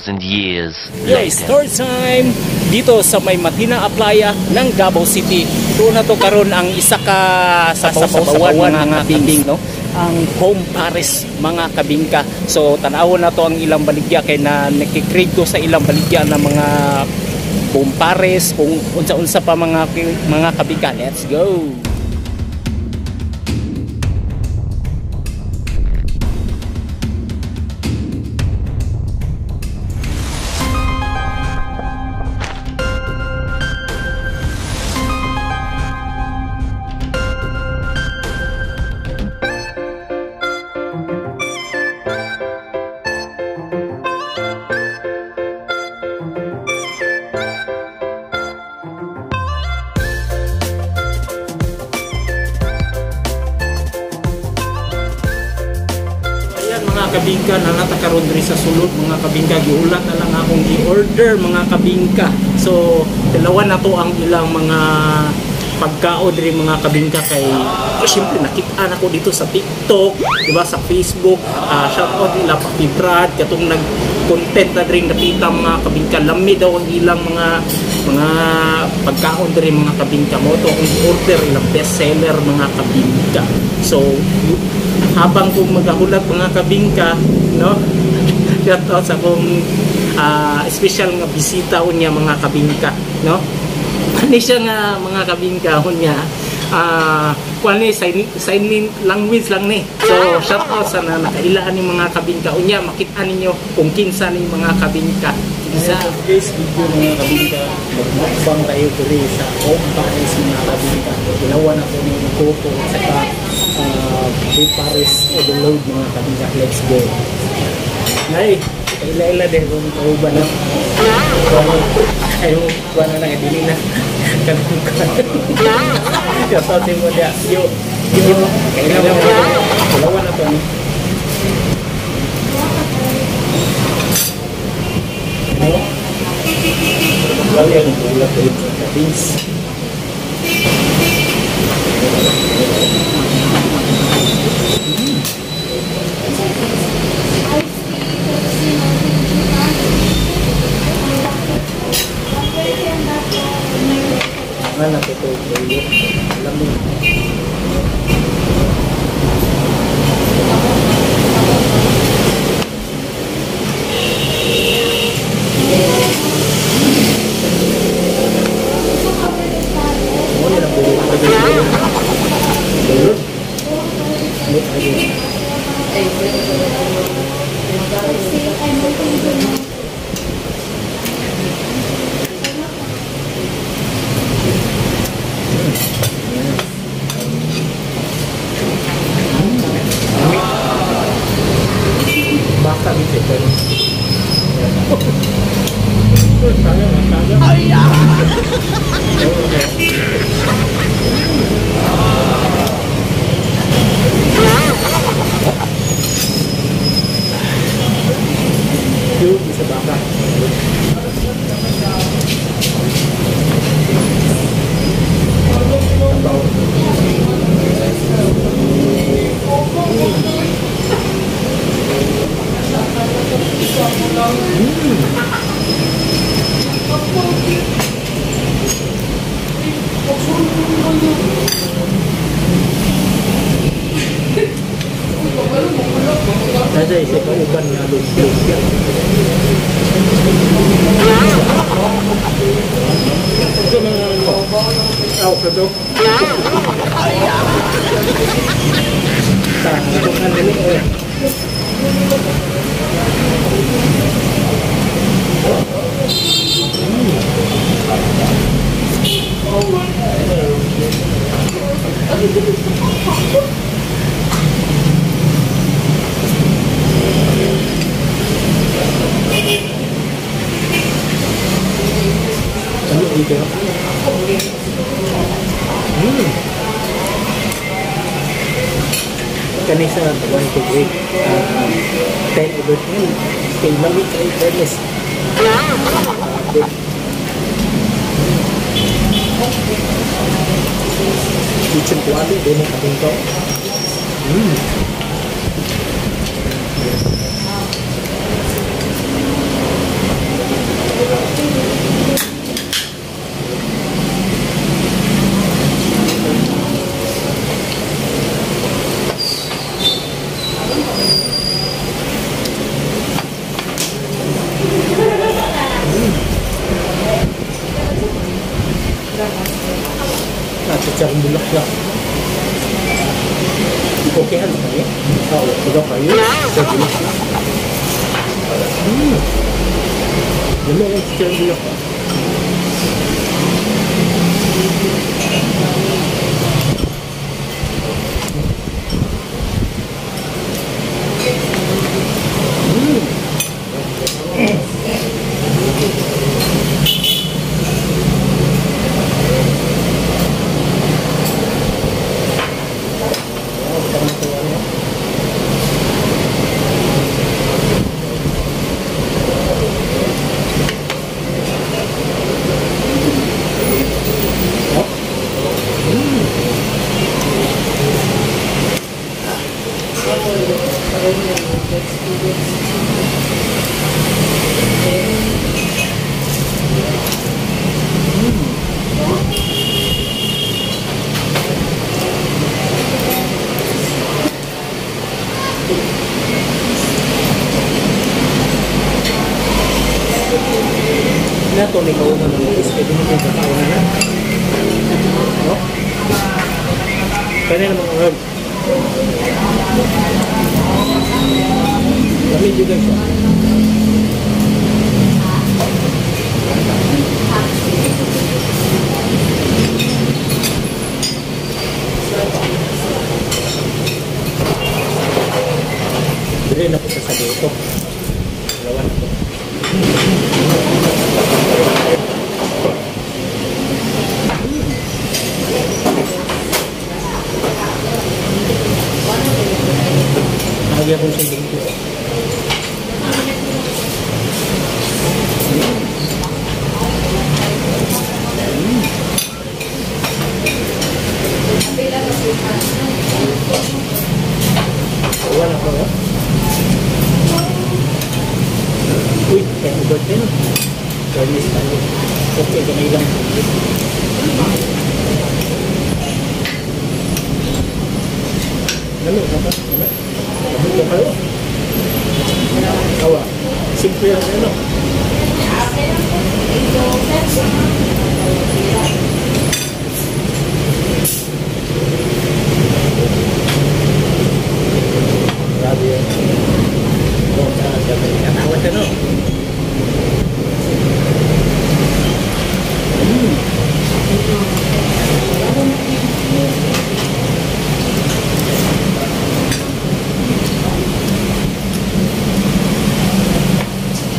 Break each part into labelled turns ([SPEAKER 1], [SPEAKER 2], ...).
[SPEAKER 1] 2,000 years
[SPEAKER 2] Yo,
[SPEAKER 1] later.
[SPEAKER 2] Story time dito sa may Matina Aplaya ng Davao City. Doon na to karon ang isa ka sabaw-sabawan, mga kabing, no? Ang Home Pares, mga kabingka. So tan-awon na to ang ilang baligya kay na nakikrave ko sa ilang baligya ng mga Home Pares kung unsa-unsa pa mga kabingka. Let's go. Mga kabingka, nanata karon diri sa sulod mga kabingka, giulat na lang akong gi-order mga kabingka. So dalawa na to ang ilang mga pagkaon diri mga kabingka kay syempre nakita na ko dito sa TikTok, di ba, sa Facebook. Shout out nila Papi Brad katong nag-content na diri napita mga kabingka. Lami daw ang ilang mga pagkaon diri mga kabingka. Mo to akong order, ilang best seller mga kabingka. So habang kung magahulat mga kabingka, no? Shout out sa akong special nga bisita unya mga kabingka, no? Ani siya nga mga kabingka unya, kuan ni sign language lang ni. So shout out sa na nakailaan ni mga kabingka unya, makita ninyo kung kinsa ni mga kabingka. Sa this video mga kabingka, magmukbang tayo diri sa Home Pares mga kabingka. Dalawa na po ni Coco at saka Pares overload mga kabingka. Let's go. Ay, kaila-ila din kung kauban na. Ayaw, kuha na lang, dili na. Shout out mo niya. Yo, yo, kaila mo. Dalawa na to. Lagi ang ulat sa beans. Nga natutuyo. Alam mo. Baka dito pero bisa baka. Nasa isa pa uban nga lumpia. Aw, kadok. Ano dito? Kani sa 1 to 8, 10 over 10. Kay mami kay fairness. Kitchen kuali din ang kabingko. Chicharong bulaklak. Okay, ano kayo? Oo, ikaw kayo. Sa bulaklak. Dami ang chicharong bulaklak. Nato ni kauna ng is pwede mo kung kakauna na. No? Kaya na mga herb. Dami juga siya. Dili na po sa dito. Dalawa na po. Lagi akong sundin ko. Wala ko. Uy, kaya ugot din. Garnish tayo. Okay, ganay lang. Lalo, dapat. Lalo kayo. Awa. Simple lang ano. Grabe yun. Oh, natawad na no.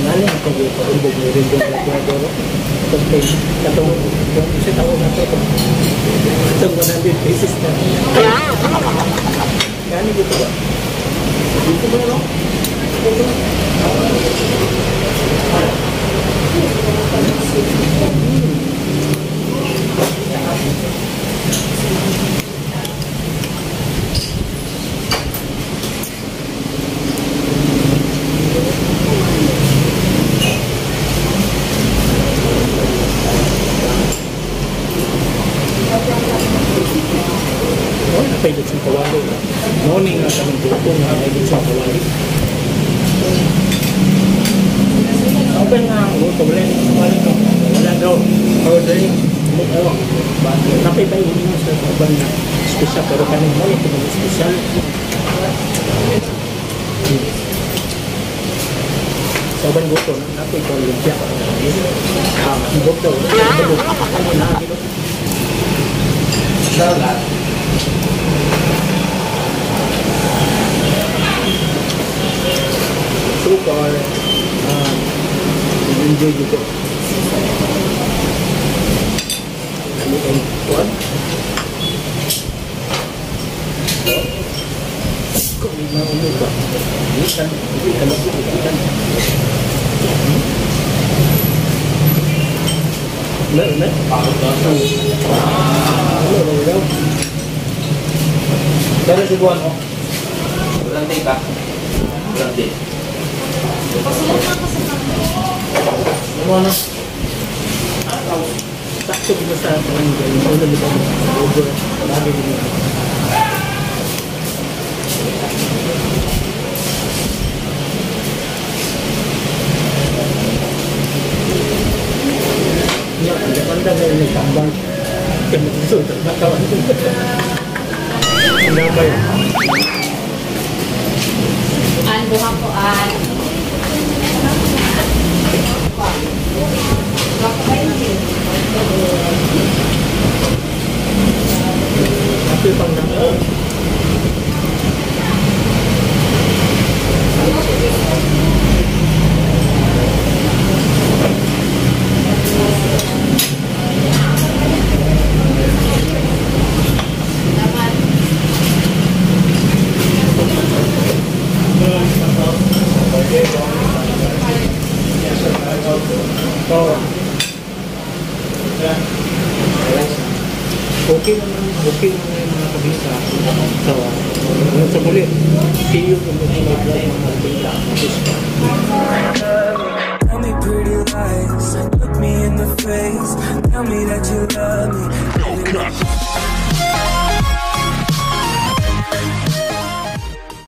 [SPEAKER 2] Nalo ang pag-ibog ni Ringo Laguadoro. Complain. Katong, sa taon na ito. Katong 100 pesos na. Gani dito ba? Dito ba no? Dito ba? Napay lechon kawali. Morning nga kami dito nga may lechon kawali. Open nga ang gusto. Wala lechon kawali ko. Wala daw. Ordering. Napay ba yung sa uban na special pero kanin mo ito mga special. Sa uban gusto napay ko lumpia. Hibok daw. Ano na hibok. So far, enjoy dito. Ano ang tuwan? Kung may maunod ba? Hindi ka mag-uutan. Meron na? Ano daw?
[SPEAKER 1] Pero subuan mo. Walang tape ah. Walang tape.
[SPEAKER 3] Pasulat na ako sa kanila.
[SPEAKER 2] Ano ano? Sakto dito sa barangay. Una di ba? Over. Lagi dito. Nya, banda ngayon may tambang. Kaya magsusunod na kawan. Ang damay.
[SPEAKER 3] An, buha ko, an.
[SPEAKER 2] Happy pang na.
[SPEAKER 3] Salamat.
[SPEAKER 2] So, okay naman yung mga kabisa. So, hanggang sa muli. See you in the next vlog, mga kabisa. Peace.
[SPEAKER 4] Tell me pretty lies, look me in the face. Tell me that you love me.